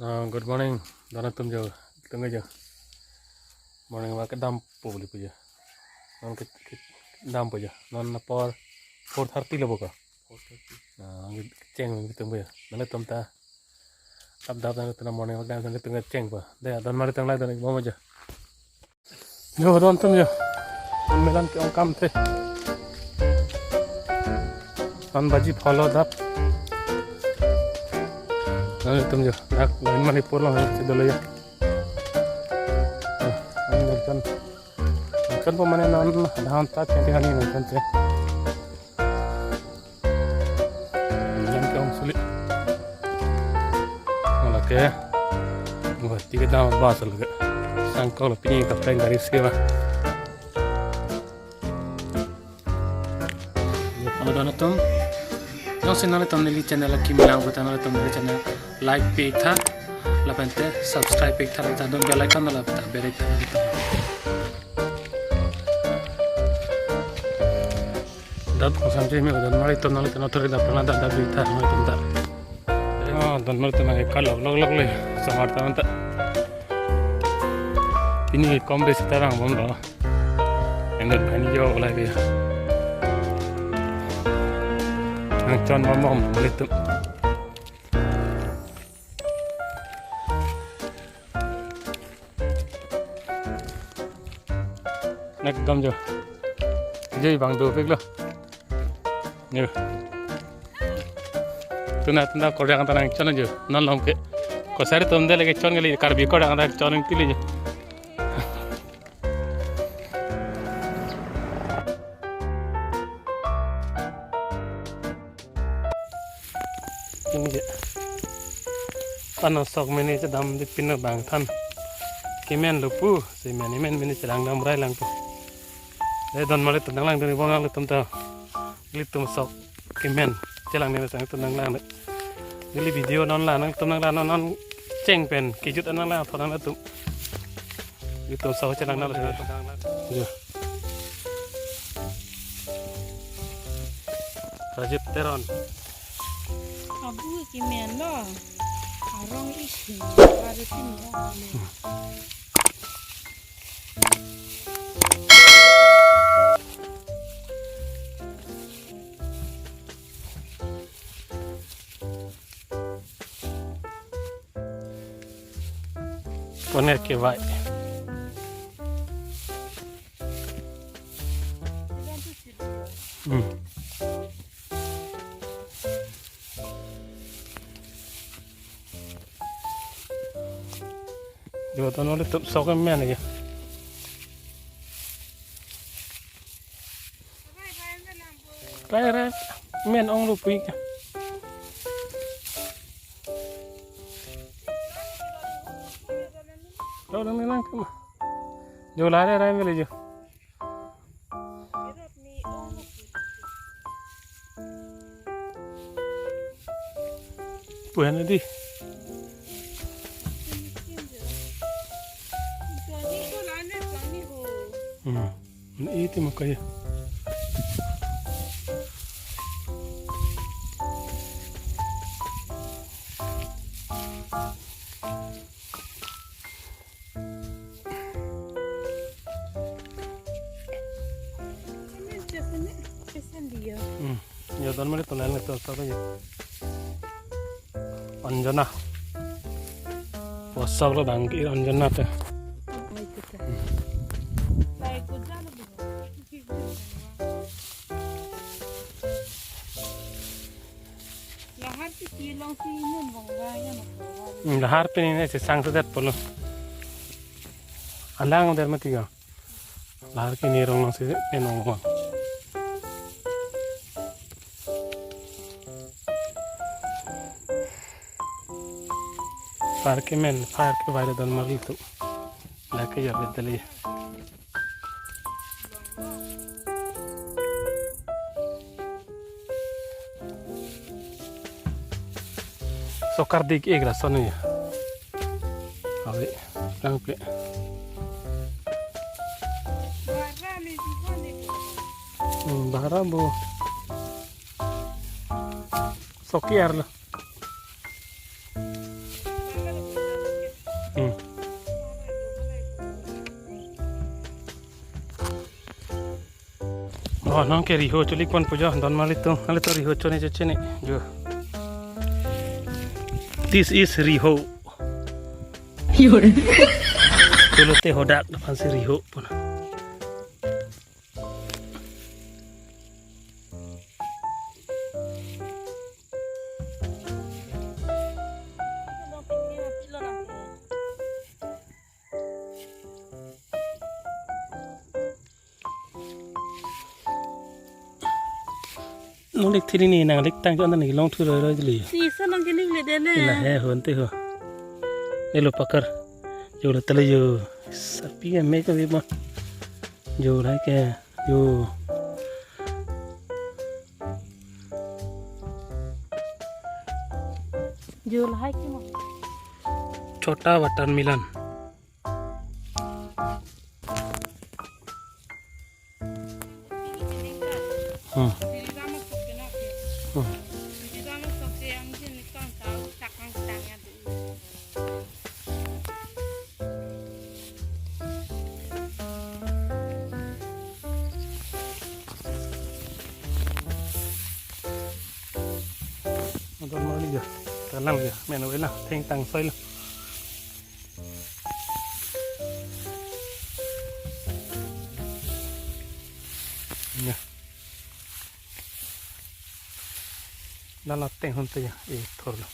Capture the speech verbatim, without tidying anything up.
Ah, good morning, don atum jo, tungga jo. Morning walk dampo beli pujo. Non ke, ke dampo jo. Non apor four thirty lo boka. Four thirty. Ah, ngi cheng ngi tungga jo. Nanglitum ta. Tap dap nanglitum ta morning walk dam nanglitum ta chengpo. Dei, don mari tang lai don mo jo. Jo, don atum jo. An melan ke-ong kamthe. An baji pholo dap. Don atum jo. Dak lain Manipur lo han si dolo jo. Ah, an melan. Kan po mane non dhan ta chenti hani non chenti. Melan ke-ong suli. Lake. Wah, tiga dam bas lake. Sangkok lo pini kapten dari sewa. Halo don atum. Jongsi nanglitum neli channel akimi lang puta nanglitum neli channel like pi tha. Lapente subscribe pi tha, lapen don bell icon la puta beri tha. Dap kosam je me don mari ton nang ton thori dap na dap dap bita mari ton ta. Ah, don mari ton nang ekal lok lok lok le samar ta ta. Pini kom besi ta rangbomlo. Endon pani jo ulai be. Nangchon bom bom mari ton. Nek gam jo. Jo bang dopiklo. Jo. Tuna tuna koryang ta nangchon jo. Non lom ke. Kosari tum de lake chon kali Karbi koryang ta chon kali jo. Ini je. Pano sok mene chedam di pin abang than. Kemen lo pu, si mene men mene chedam dam rai lang pu. Eh, don mari ton nang lang dun bong lang tum ta. Ilitum sok kemen chelang ne sang tum nang lang. Neli video non la nangtum nang la non non cheng pen kejut nang la thon nangtum. Ilitum sok chelang nang la. Jo. Rajiv Teron. Abu kemen lo. Arong isi. Hari tin lo. Koner kevai. Hmm. Jo, ton nangtum sok men ya. Rai rai men ong lo pui ka. Lo lang lang tum. Jo, la rai rai men jo. Puan di. Hmm. Ini itu makanya. Hmm. Jo, don mari ton nang ton sok ya. Anjana. Bosok lo bang ke Anjana ta. Lahar si pilong si inun bang raya na. Hmm, lahar pini ne si sang sedet polo. Andang der mati ga. Lahar ke nirong nang si enong bang. Parke men, parke baire don mari tu. Lahar ke ya bedeli. Sokar dik ek la son ya. Awi, tangke. Hmm, bara bo. Soki arlo. Oh, nonke riho cholik ponpo jo, don malitum, alitum riho chone cho chene jo. This is riho. Cholote hadak aphansi riho pon. Nonglek thiri ni nanglek tang jo, andan kelong thu roi roi dili. Si sa nang kelik le dele. Lahe ho ante ho. Nelo pakar. Jo le tele jo. Sapi ke me ke bima. Jo lai ke. Jo. Jo lahai ke mo. Chota watermelon. Hmm. Hmm. Adon mali ya, talang ya, meno ila, thengtang soi lo. Ya. Dala theng hon te ya, e thor lo.